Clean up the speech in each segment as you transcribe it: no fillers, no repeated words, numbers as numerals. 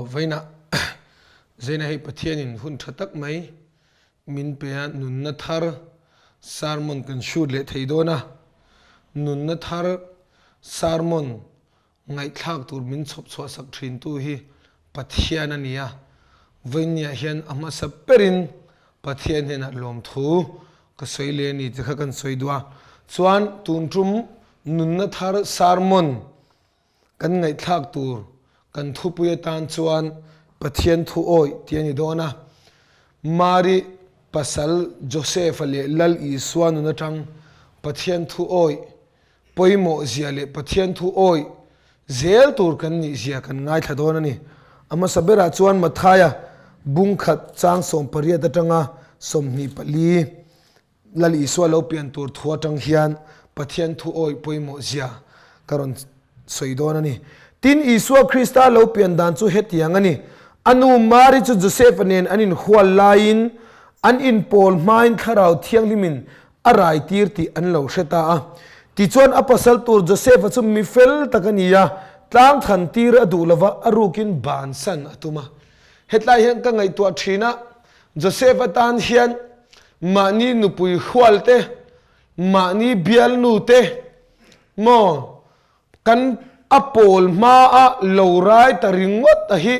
Aw vawiinah Zaina hei Pathianin hun tha tak mai min pe a, nunna thar sermon kan shoot leh thei dawn a, nunna thar sermon ngaihthlak tur min chhawp chhuah sak thin tu hi Pathian a ni a, vawiinniah hian a hmasa berin Pathian hnenah lawmthu ka sawi leh a ni tih kha kan sawi duh a, chuan tun tum nunna thar sermon Kan ngaihthlak tur kan thupui atan chuan Pathian thu awih tih a ni dawn a. Mari pasal Joseph-a leh Lal Isua nun atang Pathian thu awih pawimawh zia leh Pathian thu awih zel tur kan nih zia kan ngaithla dawn a ni. A hmasa berah chuan Mathaia bungkhat chang 18 atanga 24 Lal Isua lo pian tur thu atang hian Pathian thu awih pawimawh zia ka rawn sawi dawn a ni. Tin, Isua Krista lo pian dan chu hetiang a ni, A nu Mari chu Josefa nen an inhual laiin an inpawl hmain Thlarau Thianghlimin a rai tir tih an lo hre ta a. Tichuan a pasal tur Josefa chu mi fel tak a ni a, tlang than tir a duh lova a rukin bansan a tum a. Hetlai hian ka ngaihtuah thin a, Josefa tan hian mahni nupui hual te, mahni bialnu te maw kan a pawl hma a lo rai ta ringawt a hi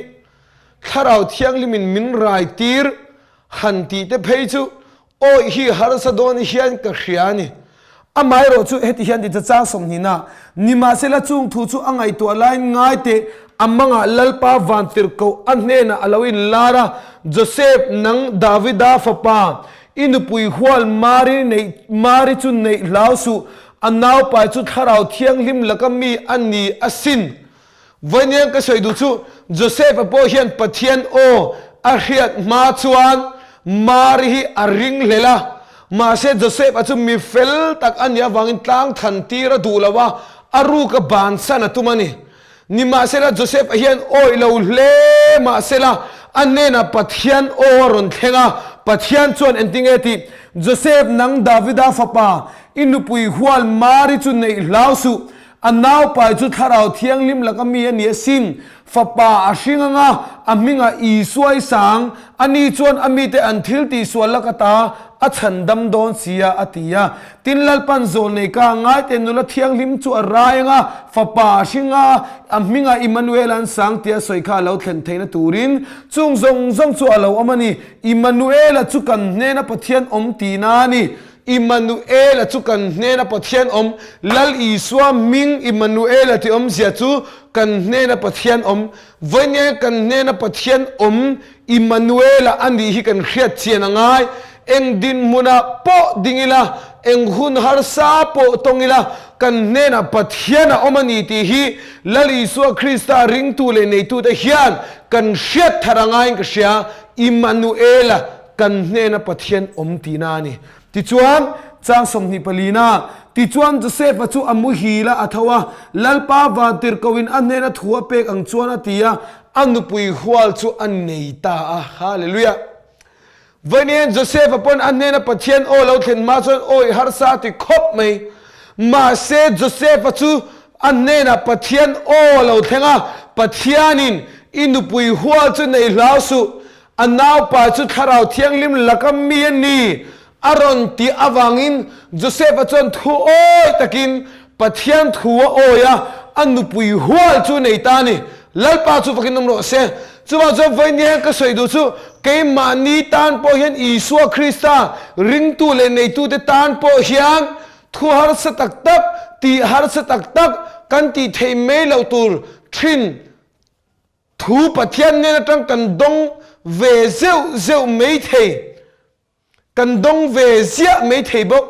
Thlarau Thianghlimin min rai tir han tih te phei chu awih hi harsa dawn hian ka hria a ni. Amaherawh chu heti hian ti cha chang 20 na, Nimahsela chung thu chu a ngaihtuah laiin ngai teh, a mangah Lalpa vantirhkoh a hnenah a lo inlar a, Joseph, nang Davida fapa, i nupui hual Mari neih Mari chu neih hlau suh, a naupai chu Thlarau Thianghlim laka mi a ni asin. Vawiin ka sawi duh chu Joseph-a pawh hian Pathian aw a hriat hma chuan Mari hi a ring hlel a. Mahse Joseph-a chu mi fel tak a nih avangin tlang than tir a duh lo a, a ruka bansan a tum a ni. Nimahsela Joseph-a hian awih lo hle mahsela a hnenah Pathian aw a rawn thleng a, Pathian chuan engtinge tih, Joseph nang Davida fapa, i nupui hual Mari chu neih hlau suh, A naupai chu Thlarau Thianghlim laka mi a ni asin. Fapa a hring anga, a hmingah Isua i sang. Ani chuan a mite an thil tihsual laka ta a chhan dam dawn si a, a ti a. Tin, Lalpan zawlnei ka ngaite nula thianghlim chu a rai anga, fapa a hring a, a hmingah Immanuel an sang tia sawi kha a lo thlen theihna turin chung zawng zawng chu a lo awm a ni. Immanuela chu kan hnena Pathian awm tihna a ni. Immanuela chu kan hnena Pathian awm, Lal Isua hming Immanuela tih awmzia chu kan hnena Pathian awm. Vawiin kan hnena Pathian awm Immanuela a nih hi kan hriat chian a ngai. Eng dinhmunah pawh ding ila, eng hun harsa pawh tawng ila, kan hnenah Pathian a awm a ni tih hi Lal Isua Krista ringtu leh neitute hian kan hriat thar a ngaiin ka hria. Immanuela Kan hnena Pathian awm tihna a ni. Tichuan, chang 24 na, Tichuan Josefa chu a muhil a, a tho a, Lalpa vantirhkohin a hnena thu a pek ang chuan a ti a, a nupui hual chu a nei ta a. Hallelujah! Vawiin Josefa pawn a hnena Pathian aw lo thlen hma chuan awih harsa a ti khawp mai. Mahse, Josefa chu a hnenah Pathian aw a lo thleng a, Pathianin, I nupui hual chu nei hlau suh, A naupa chu Thlarau Thianghlim laka mi a ni a rawn tih avangin Joseph-a chuan thu awi takin Pathian thu a awi a, a nupui hual chu nei ta a ni. Lalpa chu fakin awm rawh se. Chuvang chuan vawiin hian ka sawi duh chu keimahni tan pawh hian Isua Krista ringtu leh neitute tan pawh hian thu harsa tak tak, tih harsa tak tak kan tih theih mai loh tur thin Thu Pathian nen atang kan dawng ve zeuh zeuh mai thei, kan dawng ve ziah mai thei bawk.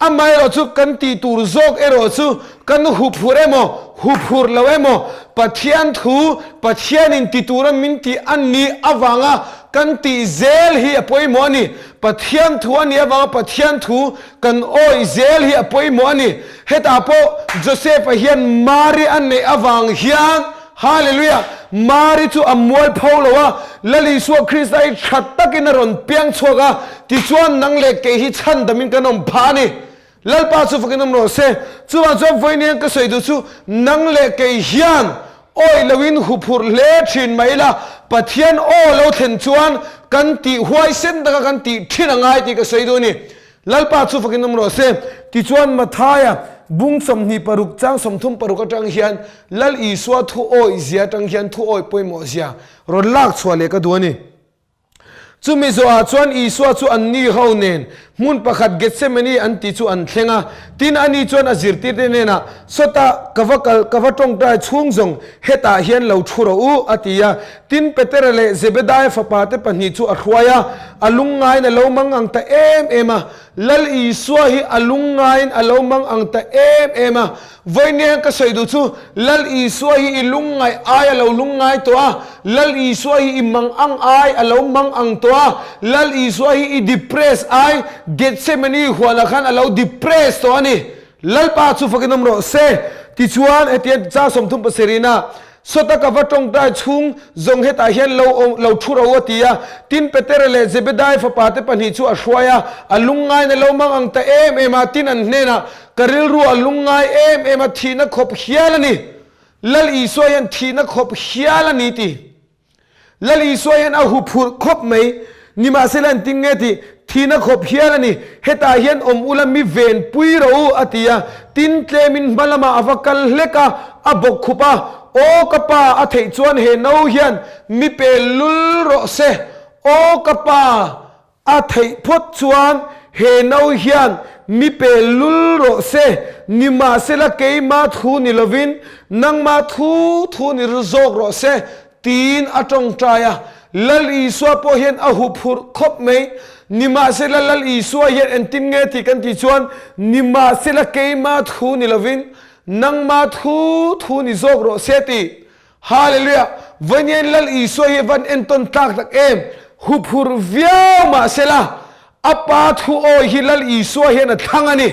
Amaherawh chu kan tih tur zawk erawh chu kan huphur emaw, huphur lo emaw, Pathian thu Pathianin ti tura min tih a nih avanga kan tih zel hi a pawimawh a ni. Pathian thu a nih avanga Pathian thu kan awih zel hi a pawimawh a ni. Hetah pawh Joseph-a hian Mari a neih avang hian, Hallelujah! Mari chu a mual pho lo a, Lal Isua Krista hi tha takin a rawn piang chhuak a, tichuan nang leh kei hi chhandamin kan awm phah a ni. Lalpa chu fakin awm rawh se. Chuvang chuan vawiin hian ka sawi duh chu nang leh kei hian Awih loin huphurh hle thin mai ila, Pathian aw lo thlen chuan kan tih huaisen taka kan tih thin a ngai tih ka sawi duh a ni. Lalpa chu fakin awm rawh se. Tichuan Mathaia bung 26 chang 36 atang hian Lal Isua thu awih zia atang hian thu awih pawimawh zia rawn lak chhuah leh ka duh a ni. Chumi zawhah chuan Isua chu anni ho nen hmun pakhat Gethsemane an tih chu an thleng a. Tin, ani chuan a zirtirte hnenah, Sawtah ka va kal, ka va tawngtai chhung zawng hetah hian lo thu rawh u, a ti a. Tin, Petera leh Zebedaia fapate pahnih chu a hruai a, a lungngaiin a lo mang ang ta em em a. Lal Isua hi a lungngaiin a lo mang ang ta em em a. Vawinia ka sawi duh chu, Lal Isua hi i lungngaih ai a lo lungngai tawh a, Lal Isua hi i mang ang ai a lo mang ang tawh a, Lal Isua hi i depress ai Gethsemane huanah khan a lo depress tawh a ni. Lalpa chu fakin awm rawh se. Tichuan, hetiang chang 37 ina Sawta ka va tawngtai chhung zawng hetah hian lo awm lo thu ro a ti a. Tin, Petera leh Zebedai fapate pahnih chu a hruai a, a lungngain a lo mang ang ta em em a, tin an hnenah, Ka rilru a lungngai em em a, thihna khawp hial a ni. Lal Isua hian thihna khawp hial a ni ti. Lal Isua hian a huphurh khawp mai. Nimahsela an ting nge tih thihna khawp hial a ni. Hetah hian awm ula mi ven pui rawh u, a ti a. Tin, tlemin hma lamah a va kal hlek a, a bawk khup a, Aw ka pa, a theih chuan he no hian mi pe lul rawh se. Aw ka pa, A theih phawt chuan he no hian mi pe lul rawh se, nimahsela keima thu ni lovin nangma thu thu ni zawk rawh se, tiin a tawngtai a. Lal Isua pawh hian a huphurh khawp mai. Nimahsela Lal Isua hian engtin nge tih kan tih chuan, nimahsela keima thu ni lovin nangma thu thu ni zawk rawh se tih Hallelujah! Vawiin Lal Isua hi van entawn tlak tak em? Huphur viau mahsela, a Pa thu awi hi Lal Isua hian a thlang a ni.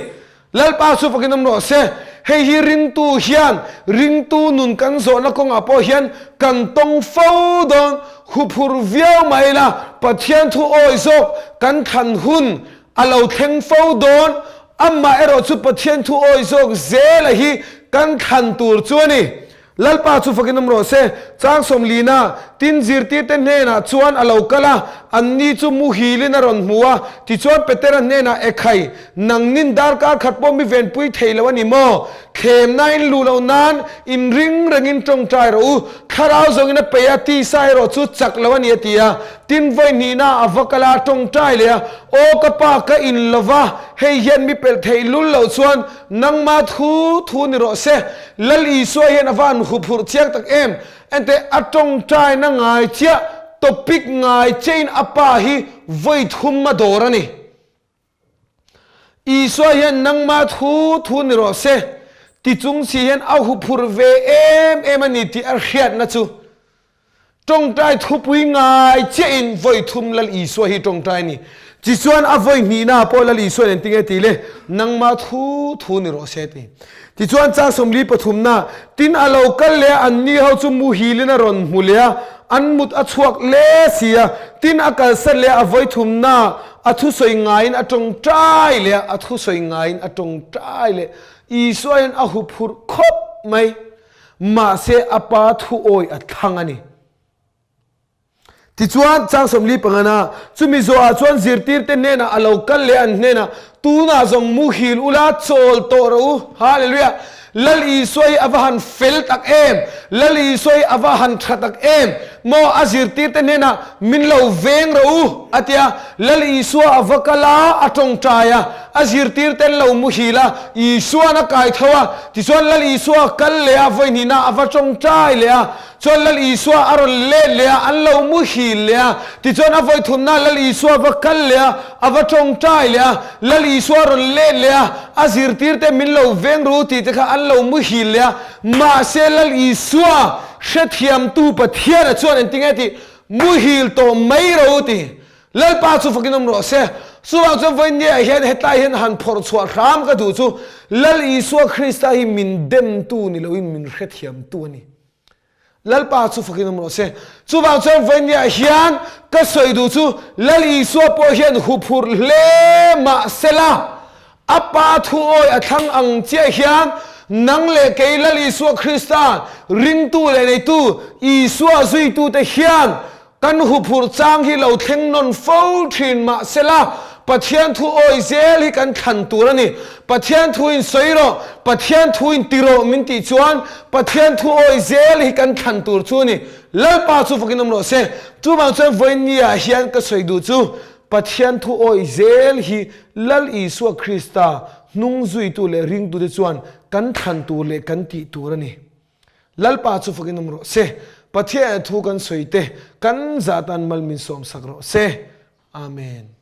Lalpa chu fakin awm rawh se. Hei hi ringtu hian ringtu nun kan zawhna kawngah pawh hian kan tawng fo dawn. Huphur viau mai ila, Pathian thu awi zawk kan thlan hun a lo thleng fo dawn. Amah erawh chu Pathian thu awi zawk zela hi kan thlan tur chu a ni. Lalpa chu fakin awm rawh se. Chang sawmlina tin zirtirte hnenah chuan a lo kal a, anni chu muhilin a rawn hmu a. Tichuan Petera hnenah, Ekhai, nangnin darkar khat pawh mi venpui thei lo a ni maw? Thlemna in luh loh nan inring rengin tawngtai rawh u. Thlarau zawngin a peih a, tisa erawh chu chak lo a ni, a ti a. Tin vawi hnihna a va kal a, tawngtai leh a, Aw ka pa, ka in lo va, hei hian mi pelh theih lul loh chuan nangma thu thu ni rawh se. Lal Isua hian a va han huphurh chiang tak em! Enteh, a tawngtaina ngai chiah, topic ngai chiahin a pa hi vawi thum a dawr a ni. Isua hian nangma thu thu ni rawh se ti chung si hian a huphurh ve em em a ni tih a hriatna chu Tawngtai thupui ngai chiahin vawi thum Lal Isua hi tawngtai a ni. Tichuan a vawi hnihnaah pawh Lal Isua nen tinge ti le, nangmah thu thu ni rawh se ti. Tichuan chang 43 na, tin a lo kal leh a, anni ho chu muhilin a rawn hmu leh a, an mut a chhuak hle si a, tin a kalsan leh a, a vawi thumnaah a thusawi ngaiin a tawngtai leh a, a thusawi ngaiin a tawngtai leh. Isua hian a huphurh khawp mai. Mahse a pa thuawi a thlang a ni. Tichuan, chang 45 a, chumi zawhah chuan zirtirte hnenah a lo kal leh a, an hnenah, Tunah zawng muhil ula chawl tawh rawh u. Hallelujah! Lal Isua hi a va han fel tak em! Lal Isua hi a va han tha tak em! Maw a zirtirte hnenah, Min lo veng rawh u, a ti a. Lal Isua a va kal a, a tawngtai a, a zirtirte an lo muhil a, Isua'n a kai tho a, tichuan Lal Isua a kal leh a, vawi hnihna a va tawngtai leh a, chuan Lal Isua a rawn let leh a, an lo muhil leh a, tichuan a vawi thumna Lal Isua a va kal leh a, a va tawngtai leh a, Lal Isua a rawn let leh a, a zirtirte min lo veng ru tih te kha an lo muhil leh a, mahse Lal Isua hrethiamtu Pathiana chuan engtinge tih Muhil tawh mai ro ti. Lalpa chu fakin awm rawh se. Chuvang chuan vawinia hian hetlai hian han phawrh chhuah hram ka duh chu Lal Isua Krista hi min demtu ni loin min hrethiamtu a ni. Lalpa chu fakin awm rawh se. Chuvang chuan vawinia hian ka sawi duh chu Lal Isua pawh hian huphurh hle mah sela a Pa thuawi a thlang ang chiah hian. Nang leh kei Lal Isua Krista ringtu leh neitu Isua zuitute hian kan huphurh chang hi lo thleng nawn fo thin mahsela Pathian thu awi zel hi kan thlan tur a ni. Pathian thu in sawi rawh, Pathian thu in ti rawh min tih chuan Pathian thu awi zel hi kan thlan tur chu a ni. Lalpa chu fakin awm rawh se. Chuvang chuan vawiin ah hian ka sawi duh chu Pathian thu awi zel hi Lal Isua Krista hnung zuitu leh ringtute chuan kan thlan tur leh kan tih tur a ni. Lalpa chu fakin awm rawh se. Pathian thu kan sawi te kan zah tan mal min sawmsak rawh se. Amen.